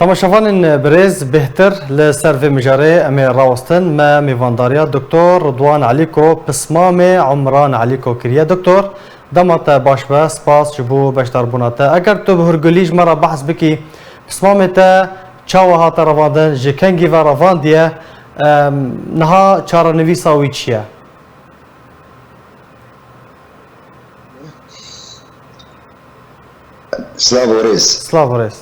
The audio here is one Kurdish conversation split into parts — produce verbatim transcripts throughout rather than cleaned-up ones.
Temaşevanên birêz, bêhtir li ser vê mijarê em ê rawestin. Me mêvandariya Doktor Ridwan Elîko, pismamê Umran Elîko kiriye. Doktor, dema te baş be, spas ji bo beşdarbûna te. Eger tu bi hûrgulî ji me re behs bikî, pismamê te çawa hate revandin, ji kengî ve revandiye, em, niha çarenivîsa wî çi ye? Silav û rêz. Silav û rêz.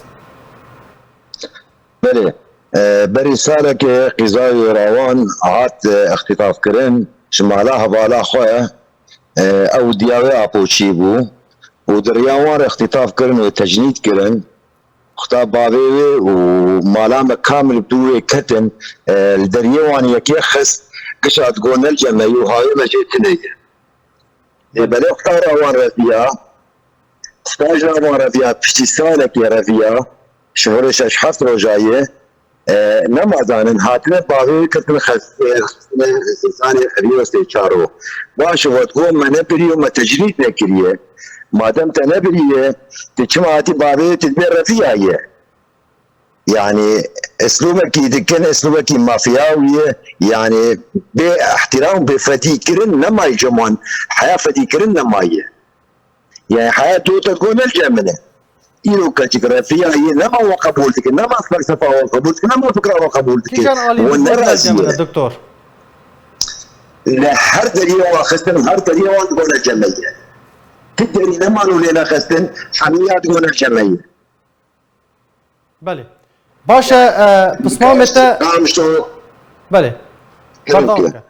Belê. E, berî salekê qîzayê Rawan hat, e, îxtîtafkirin ji mala hevala xwe, e, ew diya wê Apoçî bû û di riya wan re îxtîtaf kirin û tecnîd kirin. Xweda bavê wê û mala me kamil bi dû wê ketin, e, li deriyê wan yekê xist, gişa digot ne li cem me yî û havê me jê tune ye. Lê belê xweda ra wan reviya, xweda ji ra wan reviya, piştî salekê reviya, ji holê şeş heft roja ye, e, nema zanin, hatine bavê wê kirtin xes-, e, xistine zanê xirî û sê çar û. Baş e, we digot me nebirî û me tecrîd nekiriye. Madem te nebiriye, tu çima hatî bavê wê tu dibê reviya ye? Yani, eslûbekî dikin, eslûbekî mafyawî ye. Yani, bê ihtiram, bê fedî kirin nemayî cem wan. Heya fedî kirin nemayî. Yani, heya dû te got ne li cem min e. Îro keçik refiya ye, nema we qebûl dikin, nema felsefa we qebûl dikin, nema fikra we qebûl dikin. Kîjan alî We digot ne li cem min e, nerazî ye. Doktor? Li her deriyê wan xistin, her deriyê wan digot ne cem me ye. Ti derî neman û lê nexistin, hemiya digot ne cem me ye. Belê. Baş e, e, pismamê te Tamam işte o. Belê. Kerem Berdewam ke. bike.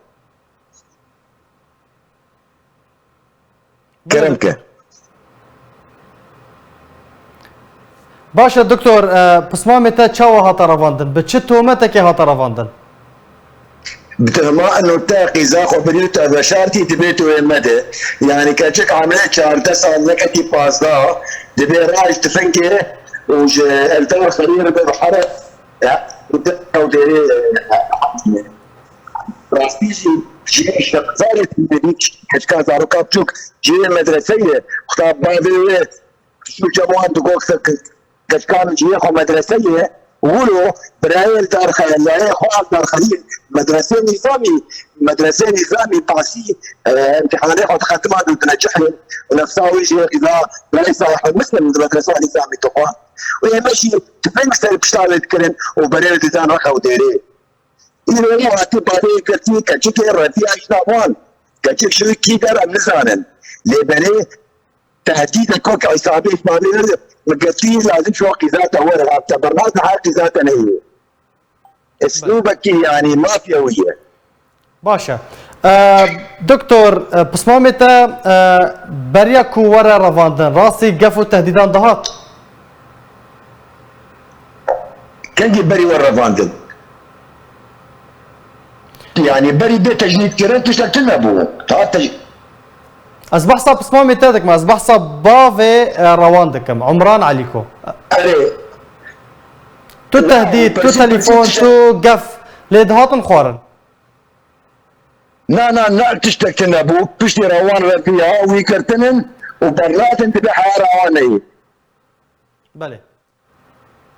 Belê, Kerem doktor. ke. Baş e, doktor, e, pismamê te çawa hate revandin? Bi çi tometekê hate revandin? Bi tuhma eno te qîza xwe birî û te veşartî dibê tu wê mede. Yani keçik Emre çardeh sal neketî pazdeh, dibê raj tifingê û ji Eldar Xelîl re bi here. Ya, û de ew derê, e, rastî jî cihê şexzarê dibî keçika zaroka biçûk cihê medreseyê. Xweda bavê wê Şû cem wan digot ke keçika min cihê xwe medrese ye, wilo birayê li dar xeyaliyayê xwe li dar xelîl medresê nîzamî, medresê nîzamî pasî, e, îmtîhanê xwe dixetiman û dine cihê, nefsa wî jê qîza birayê Salih Muslim di medresa nîzamî dixwe. Û ême jî tifing ser pişta wê dikirin û berê wê didan rexe û dêrê. Îro wî hatî bavê girtî keçikê reviya jina wan. Keçik ji wî kî der em nizanin. Lê berê Tehdîdek wek îsabê îslamê were, bi girtî lazim ji wan qîza te were, ev te bernaze her qîza te neyê. Eslûbekî, yanî, mafya wî ye. Baş e. E, doktor, e, pismamê te, e, beriya ku were revandin, rastî gef û tehdîdan dihat? Kengî berî we revandin? Yanî berî bê tecnîdkirin tiştek tune bû. Ta te- Ez behsa pismamê te dikim, ez behsa bavê, e, Rewan dikim, Umran Elîko. Erê. Tu Na, tehdît, tu pirsî, pirsî telefon, tiştek- tu gef lê dihatin xwarin. Na, na, na, tiştek tune bû. Piştî Rewan reviya wî girtinin û bernatin dibê heya Rewan neyê. Belê.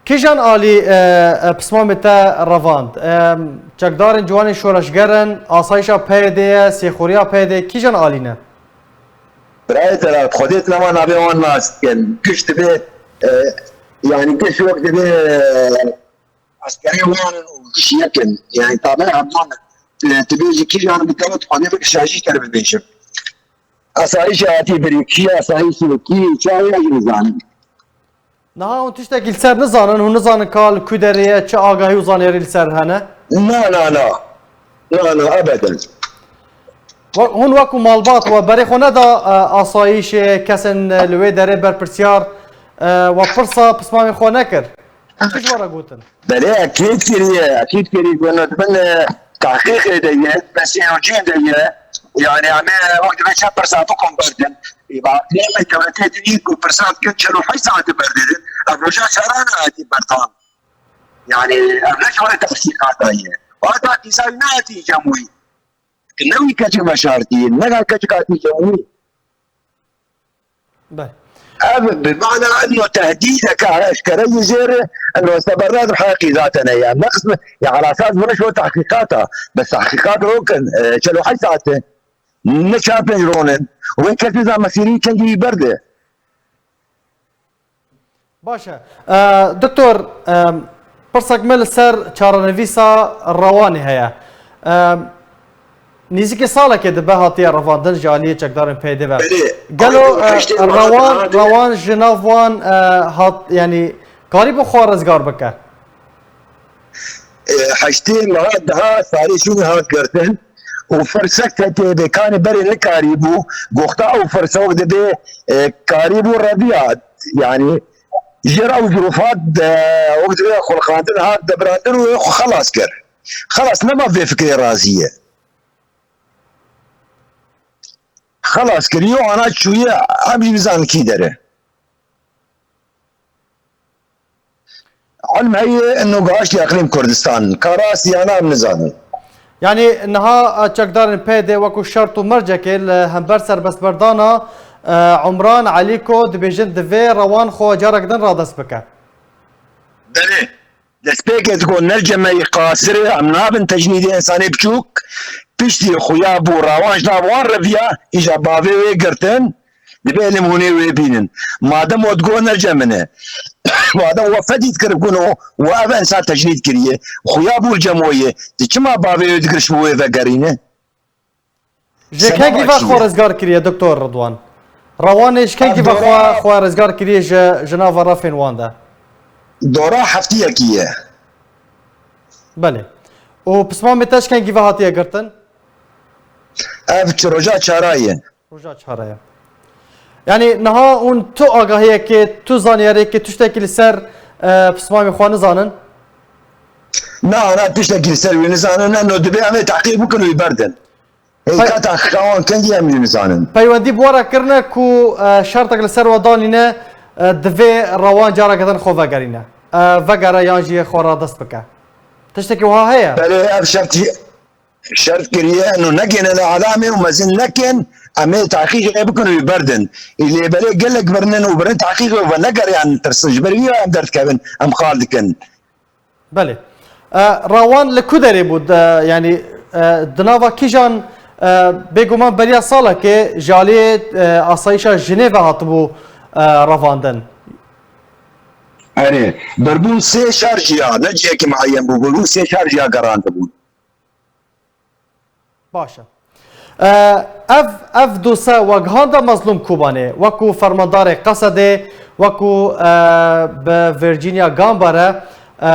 Kîjan alî, e, e, pismamê te revand? E, çekdarên ciwanên şoreşger in, asayişa P Y D'ê ye, sêxuriya P Y D'ê, kîjan alî ne? Birayê Zelat, Xwedê nema navê wan nas dikin. Giş dibê, e, yanî giş wek dibê, e, eskerê wan in û giş yek in. Yanî tabê hemû, e, dibêjî kîjan bi dewet Xwedê bike şajî te bibêjim. Asayişê hatî birî, kî asayişê, kî çawa jî nizanin. Niha hûn tiştekî li ser nizanin, hûn nizanin ka li ku derê ye, çi agahî û zanîyarî li ser hene? Na, na, na. Na, na, ebeden. We-, hûn wekû malbat we berê xwe neda, e, asayîşê, kesên, e, li wê derê berpirsiyar, e, we pirsa pismamê xwe nekir. Çi ji we re gotin? Belê, ekîd kiriye, ekîd kiriye. Ku ne dibin, e, tahqîqê de ye, besîyociyê de ye. Yani, em ê wek dibê çend pirsa bikin berdin. Ê, ba, dême dewletê dinî ku pirsa dikin çel û heşt saetî berdidin. Ev roja çaran hatî berdan. Yani, ev ne ji warê tahqîqata ye. Hata qîza wî nehatî cem wî. Ne wî keçik veşartî, ne keçik hatî cem wî. Belê. Ev bi mana eno tehdîdeke eşkere yê jê re, eno seber nadim heqî zaten e. Ya neqs mi? Ya ala esas bi reşo tahqîqata. Bes tahqîqat rokin, e, çel û heşt saete. Ne çar pênc ronin. Wê kesê za mesîrî kengî berde. Baş e. E, doktor, e, pirsek me li ser çarenivîsa Rewanê heye. E, nêzîkî salekê dibe hatiye revandin ji aliyê çekdarên P Y D ve. Belê. Gelo, e, heştê Rewan, Rewan, Rewan ji nav wan, e, hat, yanî karîbû xwe rizgar bike? E, heştê meha daha sarê şûnê hat girtin û firsek tê bê kanê berê nikarîbû, goxta ew firsek dibê, e, karîbû reviya, yanî jê re ew zirûfat de, wek dibê xulqandin hat debirandin û wê xwe xelas kir. Xelas nema vê fikrê razî ye. Xelas kiriye û ana çûye em jî nizanin kî dere. Ilm heye ino gihiştî Eqlîm Kurdistan. Ka rast ya na em nizanin. Yanî niha çekdarên P Y D wekû şert û mercekê li hember serbestberdana, e, Umran Elîko dibêjin divê Rewan xwe carek din radest bike. Belê. Destpêkê digot, nerce me yî qasir e, em nabin tecnîdê însanê biçûk. Piştî xuya bû, Rewan ji nav wan reviya, îja bavê wê girtin, divê limhûnê wê bînin. Madem we digot nerce min e, madem we fedî dikir bûn û we ev însan tecnîd kiriye, xuya bû li cem we ye, di çima bavê wê digiriş bi wê vegerîne? Ji kengî ve xwe rizgar kiriye, Doktor Ridwan? Rewanê ji kengî ve xwe, xwe rizgar kiriye ji, ji nava refên wan de? Dora heftiyekî ye. Belê. Û pismamê te ji kengî ve hatiye girtin? Ev çi roja çara ye. Roja çara ye. Yanî niha hûn tu agahiyekê, tu zanyariyekê, tiştekî li ser, e, pismamê xwe nizanin? Na, na tiştekî li ser wî nizanin, ne, no dibê em ê tehqîq bikin û wî berdin. Hêkata xewan kengî em jî nizanin. Peywendî bi we re kirine ku, e, şertek li ser we danîne, e, divê Rewan careke din xwe vegerîne. E, vegere yan jî xwe radest bike. Tiştekî wiha heye? Belê ev şert, şert kiriye, eno negêne li alamê û mezin nekin, em ê tahqîqê bikin û wî berdin. Î lê belê gelek birinin û birin tahqîqê û venegeriyan tirsin. Ji ber wî em derdikevin, em xal dikin. Belê. E, Rewan li ku derê bû? De, yanî, e, di nava kîjan, e, bêguman beriya salekê ji aliyê, e, asayîşa Jinêve hatibû, e, revandin? Erê, birbûn sê şer jî ya, ne cihekî mueyen bû, birbûn sê şer jî ya gerandibûn. Baş e. E, ev, ev dose we gihande Mezlûm Kobanê, wekû fermandarê Qesedê, wekû, e, bi Virginia Gamba re, e,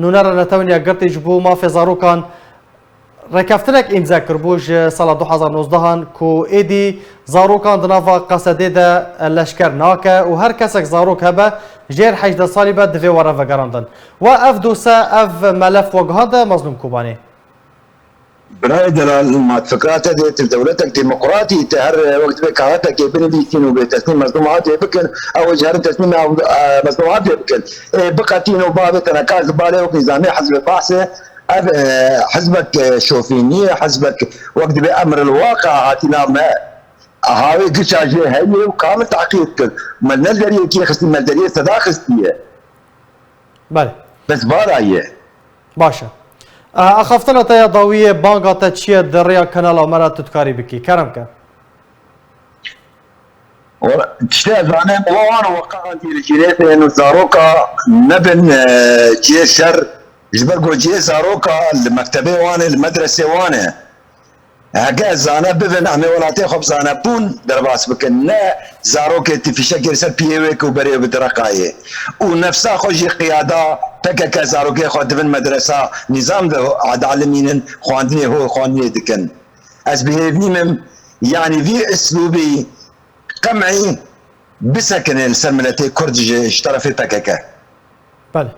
nûnera Netewên Yekgirtî ji bo mafê zarokan rêkeftinek îmze kiribû ji sala du hazar nozdehan ku êdî zarokan di nava Qesedê de leşker nake û her kesek zarok hebe jêr hejdeh salî be divê were vegerandin. We ev dose, ev melef we gihande Mezlûm Kobanê? Birayê delal, ma tu fikra te dê, tu dewletek demokratî, te her wek divê kaxetekê binivîsîn û bê teslîm mezlûmatê bikin, ew jî herin teslîm ew, e, mezlûmatê bikin. Ê, biqetîn û bavê teneka ji balê wek nîzamê hizbê behsê, ev, e, hizbek, e, şofînî ye, hizbek wek divê emr il waqe hatî nav me. Hawê giça jê heye û kamil tehqîq kir. Me ne deriyekê xistî, me deriyê seda xistiye. Belê. Bes vara ye. Baş e. E, axaftina te ya dawiyê, banga te çi ye di rêya kanala me re tu dikarî bikî? Kerem ke. Wala, tiştê ez zanim, wan û weqan tî li cîrê tên û zaroka nebin, e, cihê şer, ji ber ku cihê zaroka li mektebê wan e, li medresê wan e. Heke ez zane bibin, em ê welatê xwe bi zanebûn derbas bikin, ne zarokê tu fîşekê li ser piyê wê ku berê bi direqayê. Û nefsa xwe jî qiyada P K K zarokê xwe dibin medresa, nîzam de dialimînin, xwendinê ho xwendinê dikin. Ez bi hêvî me, yanî vî islûbî qem'î bisekine li ser miletê Kurd ji, ji terefê P K K. Belê.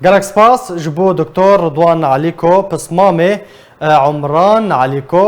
Gelek spas ji bo Doktor Ridwan Elîko, pismamê, e, Umran Elîko.